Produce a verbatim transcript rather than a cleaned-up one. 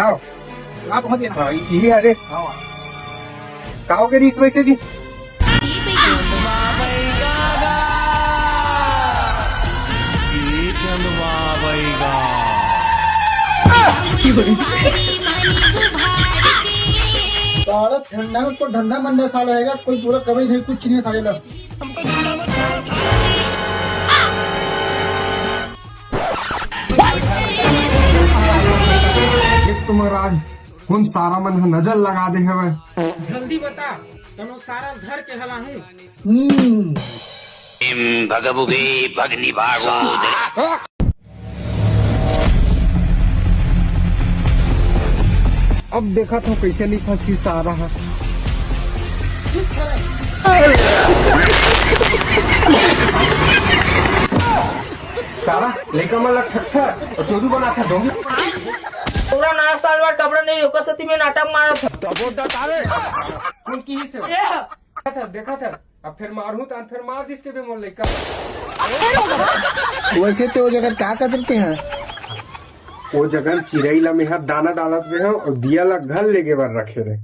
आओ। आप पहुंच गए ना? हाँ, यही है रे। आओ। का हो गया रीत वैसे जी? साला ठंडा में तो धंधा मंदा साला रहेगा, कोई पूरा कमी नहीं, कुछ नहीं साले ला। देख तो महाराज, कोन सारा मन ह नजर लगा दे हवय। जल्दी बता, कोनो सारा धर के हला हूँ। हम्म। भगवुगे भगनिभागो। अब देखत हव कइसे नइ फंसी सारा ह। सारा लइका मन ला ठगथस अउ चोरू बनाथस, ढोंगी। पूरा नया साल बर कपड़ा नहीं, ओकर सेती में नाटक मारत हव। कोन किहिस हे? देखत हस, देखत हस। अब फेर मारहूं त फेर मार दिस के बे मोर लइका। वइसे तो वो जगह का करते हैं? वो जगह चिरई ला मेहा दाना डालत रेहेंव अउ दिया ला घर लेगे बर रखे रेहेंव।